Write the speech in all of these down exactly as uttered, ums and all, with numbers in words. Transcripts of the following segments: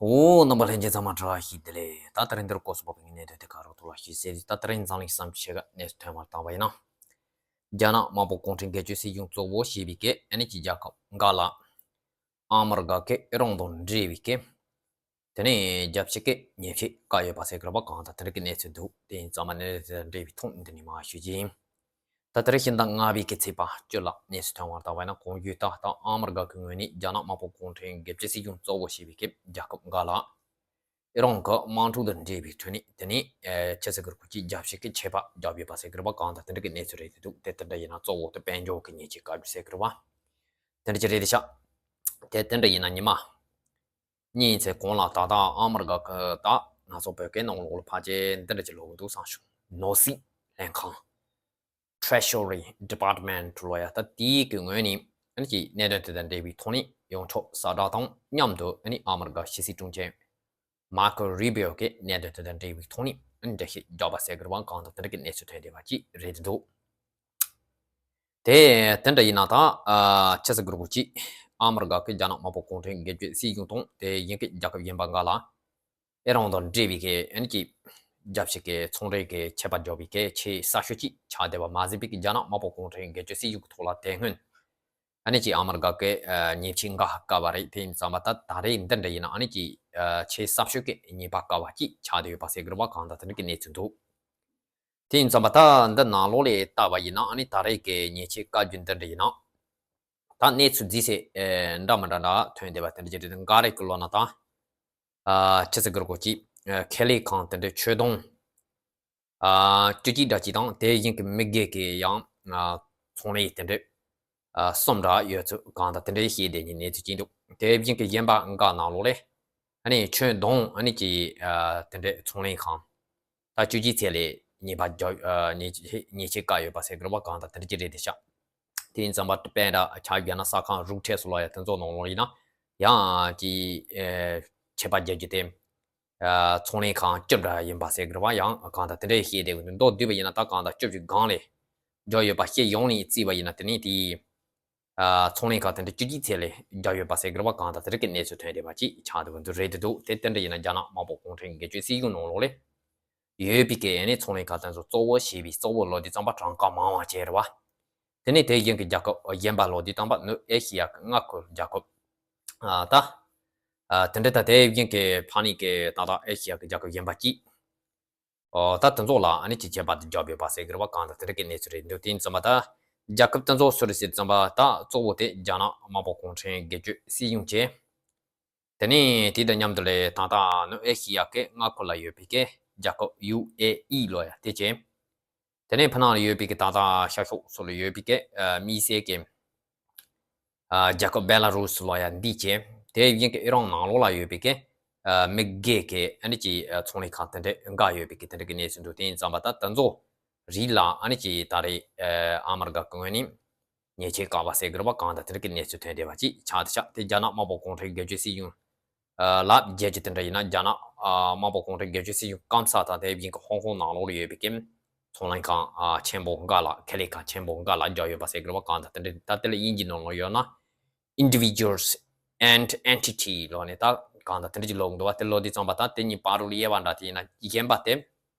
འོ། རྣམ་པ་ལྷན་རྒྱས་ཚང་མ་བཀྲ་ཤིས་བདེ་ལེགས། ད་དེ་རིང་འདིར་སྐོར་སོགས་པའི་གནད་དོན་དེ་ག་རོགས་ཐོག་ལ་ཞུས་ཟེར། ད་དེ་རིང་འཛམ་གླིང་བསམ་ཤེས་ག་གནས་སུ་ཐོན་པར་བཏང་བ་ཡིན་ན། རྒྱ་ནག་དམར་པོ་གུང་ཁྲན་སྒེར་གཅོད་སྲིད་གཞུང་གཙོ་བོ་བྱས་པའི་གི་ཨ་ནི་ཅི་རྒྱལ་ཁབ་འགའ་ལ་ཨ་མི་རི་ཀ་གི་ཨི་རན་དང་འབྲེལ་བའི་གི་དེ་ནས་རྒྱབ་ཕྱི་གི་ཉེས་ཆད་བཀལ་ཡོད་པ་ཟེར་གི་རེད་པ། གང་ལྟར་དེ་རིང་གི་གནས་ཚུལ་འདུག་དེ་ཡིན་ཙང་མ་གནད་དོན་དེ་དང་འབྲེལ་བའི་ཐོག་འདི་ནས་མར་ཞུ་རྒྱུ་ཡིན། ད་ལྟར་ཕྱི་ཟླ་ལྔ་པའི་གི་ཚེས་པ་བཅུ་ལ་གནས་སུ་ཐོན་པར་བཏང་བ་ཡིན་ན། གོང་ཞུས་ལྟར་ད་ཨ་མི་རི་ཀ་གི་ངོས་ནས་རྒྱ་ནག་དམར་པོ་གུང་ཁྲན་སྒེར་གཅོད་སྲིད་གཞུང་གཙོ་བོ་བྱས་པའི་གི་རྒྱལ་ཁབ་འགའ་ལ་ཨི་རན་གྱི་དམག་འཁྲུག་དང་འབྲེལ་བའི་ཁྲོད་ནས་དེ་ནས་ཨེ་ཕྱི་ཟླ་དགུ་པའི་གི་རྒྱབ་ཕྱི་གི་ཆད་པ་བརྒྱབ་ཡོད་པ་ཟེར་གི་རེད་པ། གང་ལྟར་དེ་འདྲ་གི་གནས་ཚུལ་རེད་འདུག་དེ་དེ་འདྲ་ཡིན་ན་གཙོ་བོ་དེ་དཔལ་འབྱོར་གྱི་ཉེས་ཆད་བཀལ་རྒྱུ་ཟེར་གི་རེད་པ། དེ་འདྲ་ཅིག་རེད་དེ་ཤག་དེ་དེ་འདྲ་ཡིན་ན་ཉི་མ་གཉིས་ཚེ་གོང་ལ་ད་ལྟ་ཨ་མི་རི་ཀ་གི་ད་ང་ཚོ་བོད་སྐད་ནང་ལོགས་ལ་ཕལ་ཆེར་འདི་འདྲ་ཅིག་ལབ་གི་འདུག་བསམ་བྱུང་། ནོར་སྲིད་ལྷན་ཁང་། Treasury Department ལབ་ཡ། ད་དེའི་གི་ངོས་ནས་ཨ་ནི་ཅིག་གནད་དོན་དེ་དང་འབྲེལ་བའི་ཐོག་ནས་ཡོངས་ཁྱབ་གསལ་བསྒྲགས་དང་མཉམ་དུ་ཨ་ནི་ཨ་མི་རི་ཀ་ཕྱི་སྲིད་དྲུང་ཆེ་Marco Rubio གི་གནད་དོན་དེ་དང་འབྲེལ་བའི་ཐོག་ནས་ཨ་ནི་འགྲེལ་བཤད་བརྒྱབ་པ་ཟེར་གི་རེད་པ། གང་ལྟར་དེ་འདྲ་གི་གནས་ཚུལ་ཐོན་བསྡད་པ་ཅིག་རེད་འདུག་དེ་དེ་འདྲ་ཡིན་ན་ད་ཨ་ཕྱི་ཟླ་དགུ་པའི་གི་ཨ་མི་རི་ཀ་གི་རྒྱ་ནག་དམར་པོ་གུང་ཁྲན་སྒེར་གཅོད་སྲིད་གཞུང་དང་དེ་བཞིན་གི་རྒྱལ་ཁབ་གཞན་པ་འགའ་ལ་ཨི་རན་དང་འབྲེལ་བའི་གི་ཨ་ནི་ཅིག་རྒྱབ་ཕྱི་གི་ཚོང་འབྲེལ་གི་ཆད་པ་བརྒྱབ་པའི་གི་ཆེས་གསར་ཤོས་ཅིག་ཆགས་བསྡད་པ་མ་ཟད་པའི་གི་རྒྱ་ནག་དམར་པོ་གུང་ཁྲན་སྒེར་གཅོད་སྲིད་གཞུང་གི་ཐོག་ལ་དེ་སྔོན་ཨ་ནི་ཅིག་ཨ་མི་རི་ཀ་གི་ཨ་ཉེས་ཆད་འགའ་བཀལ་བ་རེད། དེ་ཡིན་ཙང་མ་ད་ད་རེས་འདི་འདྲ་ཡིན་ན་ཨ་ནི་ཅིག་ཨ་ཆེས་གསར་ཤོས་ཀྱི་ཉེས་པ་བཀལ་བ་ཅིག་ཆགས་བསྡད་ཡོད་པ་ཟེར་གི་རེད་པ། གང་ལྟར་དེ་འདྲ་གི་གནས་ཚུལ་འདུག་དེ་ཡིན་ཙང་མ་ད་འདི་ནང་ལོགས་ལ་བལྟས་པ་ཡིན་ན་ཨ་ནི་ད་རེས་ཀྱི་ཉེས་ཆད་བཀལ་རྒྱུ་འདི་འདྲ་ཡིན་ན། ད་གནས་ཚུལ་རྫིས་སེ་ཨེ་འདྲ་མི་འདྲ་འདྲ་ཐོན་བསྡད་པ་དེ་འདྲ་ཅིག་རེད། འགའ་རེ་གི་ལབ་ན་ད་ཨ་ཕྱི་ཟླ་དགུ་པའི་གི་ཨ་ཁེ་ལས་ཁང་དེ་འདྲའི་ཆོད་དོང་ཨ་བཅུ་གཅིག་འདྲ་ཅིག་དང་དེ་བཞིན་གི་མི་སྒེར་གི་ཡང་ཨ་ཚོང་ལས་དེ་འདྲའི་ཨ་གསུམ་འདྲ་ཡོད་ཚུལ་གང་ལྟར་དེ་འདྲའི་བཤད་བསྡད་མཁན་གནས་ཚུལ་ཅིག་འདུག་དེ་བཞིན་གི་གཞན་པ་འགའ་ནང་ལོགས་ལ་ཨ་ནི་ཆོད་དོང་ཨ་ནི་ཅིག་ཨ་དེ་འདྲའི་ཚོང་ལས་ཁང་ད་བཅུ་གཅིག་ཚད་ལས་ཉེས་པ་རྒྱག་ཨ་ཉེས་ཆད་ཉེས་ཆད་བཀལ་ཡོད་པ་ཟེར་གི་རེད་པ། གང་ལྟར་དེ་འདྲ་ཅིག་རེད་དེ་ཤག་དེ་ཡིན་ཙང་མ་དཔེར་ན་ཆ་བཞག་ན་ས་ཁང་རུག་ཁྲེ་སུ་ལ་ཡ་དེ་ཚོ་ནང་ལོགས་ཡིན་ན་ཡང་ཅིག་ཨེ་ཆད་པ་རྒྱག་རྒྱུ་དེ་ཨ་ཚོང་ལས་ཁང་བཅུ་འདྲ་ཡིན་པ་ཟེར་གི་རེད་པ། ཡང་གང་ལྟར་དེ་འདྲའི་བཤད་བསྡད་ཡོད་འདུག་མདོར་བསྡུས་པ་ཡིན་ན་ད་གང་ལྟར་བཅུ་བཞི་སྒང་ལས་རྒྱག་ཡོད་པ་སྤྱི་ཡོངས་ནས་བརྩིས་པ་ཡིན་ན་དེ་ནས་དེ། ཨ་ཚོང་ལས་ཁང་དེ་འདྲ་བཅུ་གཅིག་ཚད་ལས་རྒྱག་ཡོད་པ་ཟེར་གི་རེད་པ། གང་ལྟར་དེ་འདྲ་གི་གནས་ཚུལ་ཐོན་བསྡད་པ་ཅིག་ཆགས་བསྡད་ཡོད་འདུག་རེད་འདུག་དེ་དེ་འདྲ་ཡིན་ན་རྒྱ་ནག་དམར་པོ་གུང་ཁྲན་སྒེར་གཅོད་སྲིད་གཞུང་ནང་ལོགས་ལ་ཡོད་པའི་གི་ཨ་ནི་ཚོང་ལས་ཁང་དེ་ཚོ་གཙོ་བོ་བྱས་པའི་གཙོ་བོ་ལབ་དུས་ཙམ་པ་གྲངས་ཀ་མང་བ་ཅིག་རེད་པ། དེ་ནས་དེ་བཞིན་གི་རྒྱལ་ཁབ་གཞན་པ་ལབ་དུས་ཙམ་པ་ནུབ་ཨེ་ཤི་ཡ་གི་མངའ་ཁུལ་རྒྱལ་ཁབ་ཨ་ད་ཨ་དེ་འདྲ་ད་དེ་བཞིན་གི་ཕ་ནི་གི་ད་ལྟ་ཨེ་ཤི་ཡ་གི་རྒྱལ་ཁབ་གཞན་པ་ཅིག་ཨོ་ད་དེ་ཚོ་ལ་ཨ་ནི་ཅིག་ཆད་པ་དེ་བརྒྱབ་ཡོད་པ་ཟེར་གི་རེད་པ། གང་ལྟར་དེ་འདྲ་གི་གནས་ཚུལ་རེད་འདུག་དེ་ཡིན་ཙང་མ་ད་རྒྱལ་ཁབ་དེ་ཚོ་སུ་རེད་ཟེར་ཙང་མ་ད་གཙོ་བོ་དེ་རྒྱ་ནག་དམར་པོ་གུང་ཁྲན་སྒེར་གཅོད་སྲིད་གཞུང་བྱས། དེ་ནས་དེ་དང་མཉམ་དུ་ལས་ད་ལྟ་ནུབ་ཨེ་ཤི་ཡ་གི་མངའ་ཁུལ་ལ་ཡོད་པའི་གི་རྒྱལ་ཁབ་ཡུ་ཨེ་ཨི་ལབ་ཡ་དེ་བྱས། དེ་ནས་ཕ་ནང་ལ་ཡོད་པའི་གི་ད་ལྟ་ཤར་ཕྱོགས་སོགས་ལ་ཡོད་པའི་གི་ཨ་དམིགས་བསལ་གི་ཨ་རྒྱལ་ཁབ་བེ་ལ་རུ་སི་ལབ་ཡ་འདི་བྱས། དེ་བཞིན་གི་ཨི་རན་ནང་ལོགས་ལ་ཡོད་པའི་གི་ཨ་མི་སྒེར་གི་ཨ་ནི་ཅིག་ཨ་ཚོང་ལས་ཁང་དེ་འདྲ་འགའ་ཡོད་པའི་གི་དེ་འདྲ་གི་གནས་ཚུལ་འདུག་དེ་ཡིན་ཙང་མ་ད་དེ་ཚོ་རིགས་ལ་ཨ་ནི་ཅིག་ད་རེས་ཨ་ཨ་མི་རི་ཀ་གི་ངོས་ནས་ཉེས་ཆད་བཀག་པ་ཟེར་གི་རེད་པ། གང་ལྟར་དེ་འདྲ་གི་གནས་ཚུལ་ཐོན་བསྡད་པ་ཅིག་ཆགས་བསྡད་ཤག་དེ་རྒྱ་ནག་དམར་པོ་གུང་ཁྲན་སྒེར་གཅོད་སྲིད་གཞུང་ཨ་ལབ་རྒྱུ་ཅིག་དེ་འདྲ་ཡིན་ན་རྒྱ་ནག་ཨ་དམར་པོ་གུང་ཁྲན་སྒེར་གཅོད་སྲིད་གཞུང་སྐམ་ས་དང་དེ་བཞིན་གི་ཧོང་ཀོང་ནང་ལོགས་ལ་ཡོད་པའི་གི་ཚོང་ལས་ཁང་ཨ་ཆེན་པོ་འགའ་ལ་ཁེ་ལས་ཁང་ཆེན་པོ་འགའ་ལ་རྒྱག་ཡོད་པ་ཟེར་གི་རེད་པ། གང་ལྟར་དེ་འདྲ་ད་དེ་ལ་དབྱིན་ཇི་ནང་ལོགས་ཡོད་ན་individuals and entity ལབ་ནས་ད་གང་ལྟར་དེ་འདྲ་ཅིག་ལབ་འདུག་པ། དེ་ལབ་དུས་ཙམ་པ་ད་དེ་གཉིས་བར་དུ་ལ་དབྱེ་བ་འདྲ་དེ་ཡིན་ན་གཞན་པ་དེ་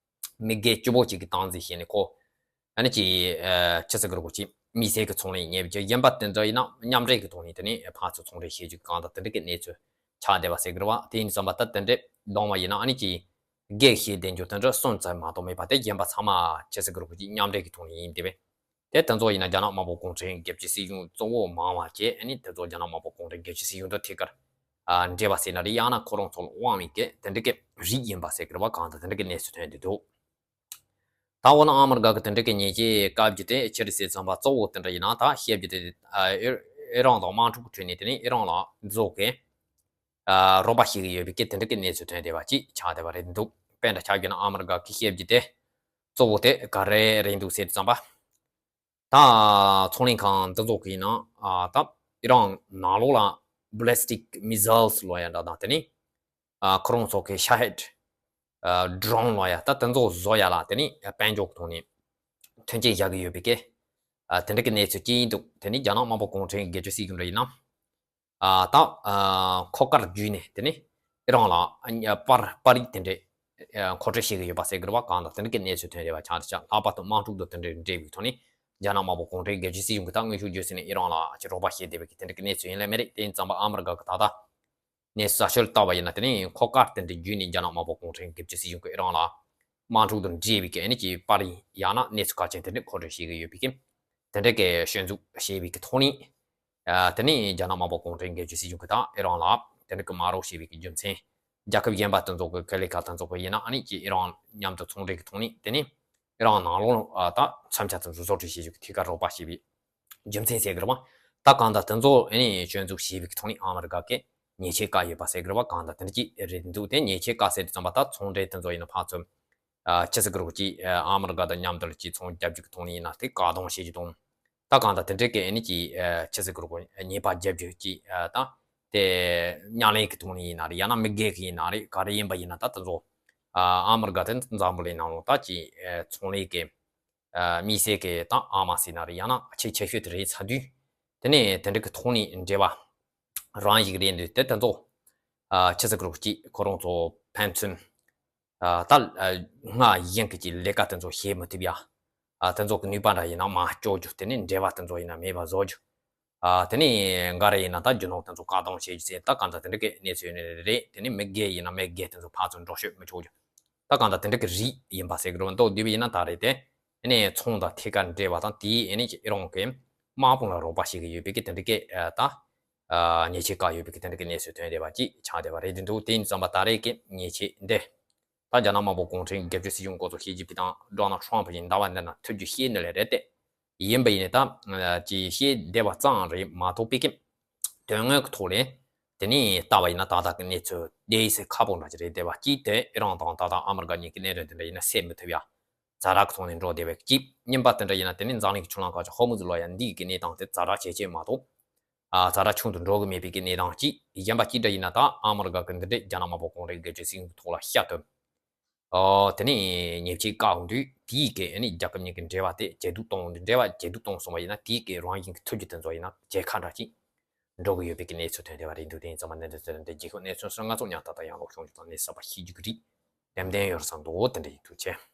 མི་སྒེར་གཅིག་པོ་གཅིག་གི་སྟངས་འཛིན་བྱས་ནས་ཁོ་ཨ་ནི་ཅིག་ཨ་ཅི་ཟེར་གི་རེད། ཁོ་ཅིག་དམིགས་བསལ་གྱི་ཚོང་ལས་ཉེས་པ་ཅིག་གཞན་པ་དེ་ཚོ་ཡིན་ན་མཉམ་འབྲེལ་གྱི་ཐོག་ནས་དེ་ནས་ཕར་ཚུར་ཚོང་འབྲེལ་བྱེད་རྒྱུ་གང་དང་དེ་འདྲ་གི་གནས་ཚུལ་ཆགས་བསྡད་པ་ཟེར་གི་རེད་པ། དེ་ཡིན་ཙམ་པ་ད་དེ་འདྲ་གཏོང་བ་ཡིན་ན་ཨ་ནི་ཅིག་སྒེར་བྱས་བསྡད་རྒྱུ་དེ་འདྲ་གསུམ་ཙམ་མ་གཏོགས་མེད་པ། དེ་གཞན་པ་ཚང་མ་ཅི་ཟེར་གི་རེད། ཁོ་ཅིག་མཉམ་འབྲེལ་གྱི་ཐོག་ནས་ཡིན་བསྡད་པས། དེ་དེ་ཚོ་ཡིན་ན་རྒྱ་ནག་དམར་པོ་གུང་ཁྲན་སྒེར་གཅོད་སྲིད་གཞུང་གཙོ་བོ་མང་བ་བྱས་ཨ་ནི་དེ་ཚོ་རྒྱ་ནག་དམར་པོ་གུང་ཁྲན་སྒེར་གཅོད་སྲིད་གཞུང་དང་ཐད་ཀར་ཨ་འབྲེལ་བ་ཟེར་ན་རེད། ཡང་ན་ཁོ་རང་ཚོ་ལ་དབང་བའི་གི་དེ་འདྲ་གི་རིགས་ཡིན་པ་ཟེར་གི་རེད་པ། གང་དང་དེ་འདྲ་གི་གནས་ཚུལ་ཐོན་བསྡད་འདུག་ད་འོ་ན་ཨ་མི་རི་ཀ་གི་དེ་འདྲ་གི་ཉེས་ཆད་བཀལ་རྒྱུ་དེ་ཅི་རེད་ཟེར་ཙམ་པ་གཙོ་བོ་དེ་འདྲ་ཡིན་ན་ད་བཤད་རྒྱུ་དེ་ཨ་ཨི་ཨི་རན་དང་དམག་འཁྲུག་གི་ཁྲོད་ནས་དེ་ནས་ཨི་རན་ལ་འཛུགས་གི་ཨ་རོགས་པ་བྱེད་ཀྱི་ཡོད་པའི་གི་དེ་འདྲ་གི་གནས་ཚུལ་ཐོན་བསྡད་པ་ཅིག་ཆགས་བསྡད་པ་རེད་འདུག་དཔེ་འདྲ་ཆགས་རྒྱུ་ན་ཨ་མི་རི་ཀ་གི་བཤད་རྒྱུ་དེ་གཙོ་བོ་དེ་ག་རེ་རེད་འདུག་ཟེར་ཙམ་པ། ད་ཚོང་ལས་ཁང་འདི་ཚོ་གི་ནང་ཨ་ད་ཨི་རན་ནང་ལོགས་ལ་ballistic missiles ལབ་ཡ་འདྲ་དང་དེ་ནས་ཨ་ཁོ་རང་ཚོ་གི་Shahed ཨ་drone ལབ་ཡ་ད་དེ་ཚོ་བཟོ་ཡ་ལ་དེ་ནས་དཔལ་འབྱོར་གྱི་ཐོག་ནས་མཐུན་རྐྱེན་བཞག་གི་ཡོད་པའི་གི་ཨ་དེ་འདྲ་གི་གནས་ཚུལ་ཅིག་འདུག་དེ་ནས་རྒྱ་ནག་དམར་པོ་གུང་ཁྲན་སྒེར་གཅོད་སྲིད་གཞུང་འདྲ་ཡིན་ན། ཨ་ད་ཨ་འཁོར་སྐར་བརྒྱུད་ནས་དེ་ནས་ ཨི་རན་ལ་པར་པར་རིས་དེ་འདྲས་མཁོ་སྤྲོད་བྱེད་ཀྱི་ཡོད་པ་ཟེར་གི་རེད་བ། གང་ལྟར་དེ་འདྲ་གི་གནས་ཚུལ་ཐོན་བསྡད་པ་ཆགས་འདུག་ལྷག་པར་དུ་དམག་འཁྲུག་དང་དེ་འདྲའི་འབྲེལ་བའི་ཐོག་ནས་རྒྱ་ནག་དམར་པོ་གུང་ཁྲན་སྒེར་གཅོད་སྲིད་གཞུང་གི་ད་དངོས་ཤུགས་བརྗོད་ཟིན་ནས་ཨི་རན་ལ་ཅིག་རོགས་པ་བྱེད་བསྡད་པའི་གི་དེ་འདྲ་གི་གནས་ཚུལ་ཡིན་ལ་མེད་རེད། དེ་ཡིན་ཙམ་པ་ཨ་མི་རི་ཀ་གི་ད་ལྟ་གནས་ཚུལ་གསར་ཤོས་ལ་བལྟས་པ་ཡིན་ན། དེ་ནས་འཁོར་སྐར་དེ་འདྲ་བརྒྱུད་ནས་རྒྱ་ནག་དམར་པོ་གུང་ཁྲན་སྒེར་གཅོད་སྲིད་གཞུང་གིས་ཨི་རན་ལ་དམག་འཁྲུག་དང་འབྲེལ་བའི་གི་ཨ་ནི་ཅིག་པར་རིས་ཡང་ན་གནས་ཚུལ་གལ་ཆེན་དེ་འདྲ་མཁོ་སྤྲོད་བྱེད་ཀྱི་ཡོད་པའི་གི་དེ་འདྲ་གི་སྐྱོན་འཛུགས་བྱས་པའི་གི་ཐོག་ནས། ཨ་དེ་ནས་རྒྱ་ནག་དམར་པོ་གུང་ཁྲན་སྒེར་གཅོད་སྲིད་གཞུང་གིས་ད་ཨི་རན་ལ་དེ་འདྲ་གི་དམག་རོགས་བྱས་པའི་གི་རྒྱུ་མཚན། རྒྱལ་ཁབ་གཞན་པ་དེ་ཚོ་གི་ཁེ་ལས་ཁག་དེ་ཚོ་གི་ཡིན་ན་ཨ་ནི་ཅིག་ཨི་རན་མཉམ་དུ་ཚོང་འབྲེལ་གི་ཐོག་ནས། དེ་ནས་ཨི་རན་ནང་ལོགས་ཨ་ད་མཚོན་ཆ་དེ་ཚོ་བཟོ་སྐྲུན་བྱེད་རྒྱུ་གི་ཐད་ཀར་རོགས་པ་བྱས་པའི་རྒྱུ་མཚན་ཟེར་གི་རེད་བ། ད་གང་ལྟར་དེ་ཚོ་ཨ་ནི་སྐྱོན་འཛུགས་བྱས་པའི་གི་ཐོག་ནས་ཨ་མི་རི་ཀ་གིས་ཉེས་ཆད་བཀལ་ཡོད་པ་ཟེར་གི་རེད་བ། གང་ལྟར་དེ་འདྲ་ཅིག་རེད་འདུག་དེ་ཉེས་ཆད་བཀལ་ཟེར་དུས་ཙམ་པ་ད་ཚོང་འབྲེལ་དེ་ཚོ་ཡིན་ན་ཕར་ཚུར་ཨ་ཆི་ཟེར་གི་རེད་བ། ཅིག་ཨ་མི་རི་ཀ་དང་མཉམ་དུ་ལ་ཅིག་ཚོང་རྒྱག་རྒྱུ་གི་ཐོག་ནས་ཡིན་ན་དེ་བཀག་སྡོམ་བྱེད་རྒྱུ་དང་། ད་གང་ལྟར་དེ་འདྲའི་གི་ཨ་ནི་ཅིག་ཨ་ཆི་ཟེར་གི་རེད་བ། ཉེས་པ་རྒྱག་རྒྱུ་ཅིག་ཨ་ད་དེ་ཉམས་ལེན་གི་ཐོག་ནས་ཡིན་ན་རེད། ཡང་ན་མི་སྒེར་གི་ཡིན་ན་རེད། ག་རེ་ཡིན་པ་ཡིན་ན་ད་དེ་ཚོ་ཨ་ཨ་མི་རི་ཀ་དེ་འཛམ་བུ་གླིང་ནང་ལོགས་ད་ཅིག་ཨ་ཚོང་ལས་གི་ཨ་དམིགས་བསལ་གི་ད་ཨ་མ་ཟེར་ན་རེད། ཡང་ན་ཆེས་ཆེ་ཤོས་དེ་རེད་ཚར་དུས། དེ་ནས་དེ་འདྲ་གི་ཐོག་ནས་འབྲེལ་བ་རང་ཡིག་རེད་འདུག་དེ་དེ་ཚོ་ཨ་ཆི་ཟེར་གི་རེད་བ། ཅིག་ཁོ་རང་ཚོ་ཕན་ཚུན་ཨ་ད་ཨ་སྔར་བཞིན་གི་ཅིག་ལས་ཀ་དེ་ཚོ་བྱེད་མི་ཐུབ་ཡ། ཨ་དེ་ཚོ་གི་ནུས་པ་འདྲ་ཡིན་ན་མར་གཅོག་རྒྱུ། དེ་ནས་འབྲེལ་བ་དེ་ཚོ་ཡིན་ན་མེད་པ་བཟོ་རྒྱུ། ཨ་དེ་ནས་འགའ་རེ་ཡིན་ན་ད་རྒྱུ་ནོར་དེ་ཚོ་བཀག་སྡོམ་བྱེད་རྒྱུ་ཟེར། ད་གང་ལྟར་དེ་འདྲ་གི་གནས་ཚུལ་ནི་རེད། དེ་ནས་མི་སྒེར་ཡིན་ན་མི་སྒེར་དེ་ཚོ་ཕར་ཚུར་འགྲོ་བཤད་མི་ཆོག་རྒྱུ། ད་གང་ལྟར་དེ་འདྲ་གི་རིགས་ཡིན་པ་ཟེར་གི་རེད་འདུག་དེ་བས་ཡིན་ན་ད་རེད་དེ། ཨ་ནི་ཚོང་དང་ཐད་ཀར་འབྲེལ་བ་དང་དེའི་ཨ་ནི་ཅིག་ཨི་རན་གི་དམག་དཔུང་ལ་རོགས་པ་བྱེད་ཀྱི་ཡོད་པའི་གི་དེ་འདྲ་གི་ཨ་ད་ཨ་ཉེས་ཆད་བཀག་ཡོད་པའི་གི་དེ་འདྲ་གི་གནས་ཚུལ་ཐོན་བསྡད་པ་ཅིག་ཆགས་བསྡད་པ་རེད་འདུག་དེ་ཡིན་ཙམ་པ་ད་རེས་ཀྱི་ཉེས་ཆད་འདི་ད་རྒྱ་ནག་དམར་པོ་གུང་ཁྲན་སྒེར་གཅོད་སྲིད་གཞུང་སྐོར་ཚོ་བཤད་རྒྱུ་བྱས་དང་ཌོ་ནལ་ཊམ་ཕི་ཡིས་འདི་བ་འདི་ན་ཐུགས་རྒྱུས་བཤད་ནི་ལས་རེད་དེ། ཡིན་པ་ཡིན་ནའི་ད་ཅིག་བཤད་བསྡད་པ་ཙམ་རེད་མ་གཏོགས་པའི་གི་དོན་དངོས་ཀྱི་ཐོག་ལས་དེ་ནས་ལྟ་བ་ཡིན་ན་ད་ལྟ་གི་གནས་ཚུལ་དེ་ཡིན་ཟེར་ཁག་པོ་འདྲ་ཅིག་རེད་བསྡད་པ། གཅིག་དེ་ཨི་རན་དང་ད་ལྟ་ཨ་མི་རི་ཀ་གཉིས་ཀྱི་གནད་དོན་དེ་འདྲ་ཡིན་ན་སེལ་མི་ཐུབ་ཡ། ཛ་དྲག་གི་ཐོག་ནས་འགྲོ་བསྡད་པའི་གཅིག་ཡིན་པ་དེ་འདྲ་ཡིན་ན། དེ་ནས་འཛམ་གླིང་གི་ཆུ་ལམ་ཁག་ཅིག་ཧོར་མུ་ཛི་ལོ་ཡ་འདི་གི་གནས་སྟངས་དེ་ཛ་དྲག་ཇེ་ཆེ་མ་གཏོགས་ཨ་ཛ་དྲག་ཆུང་དུ་འགྲོ་གི་མེད་པའི་གི་གནས་སྟངས་གཅིག་གཞན་པ་གཅིག་འདྲ་ཡིན་ན་ད་ཨ་མི་རི་ཀ་གི་འདི་འདྲས་རྒྱ་ནག་དམར་པོ་གུང་ཁྲན་སྒེར་གཅོད་སྲིད་གཞུང་གི་ཐོག་ལ་བཤད་དོན། ཨོ་དེ་ནས་ཉེས་ཆད་བཀག་འོང་དུས་དེའི་གི་ཨ་ནི་རྒྱལ་ཁབ་གཉིས་ཀྱི་འབྲེལ་བ་དེ་ཇེ་སྡུག་གཏོང་འོང་དུས། འབྲེལ་བ་ཇེ་སྡུག་གཏོང་སོང་བ་ཡིན་ན་དེའི་གི་རང་བཞིན་གྱི་ཐུགས་རྒྱུ་དེ་ཚོ་ཡིན་ན་ཇེ་ཁ་འདྲ་ཅིག་འགྲོ་གི་ཡོད་པའི་གི་གནས་ཚུལ་ཐོན་བསྡད་པ་རེད་འདུག་དེ་ཡིན་ཙང་མ་གནད་དོན་དེ་འདྲ་རྒྱལ་ཁབ་གནས་ཚུལ་སོགས་ང་ཚོ་ཉག་ཏག་ཏག་ཡང་ལོག་ཤོང་རྒྱུ་དང་གནས་ཚུལ་གསར་པ་ཤེས་རྒྱུ་གི་རིགས་ཏན་ཏན་ཡོད་རེད་བསམ་འདུག་དེ་འདྲ་ཡིན། ཐུགས་རྗེ་ཆེ།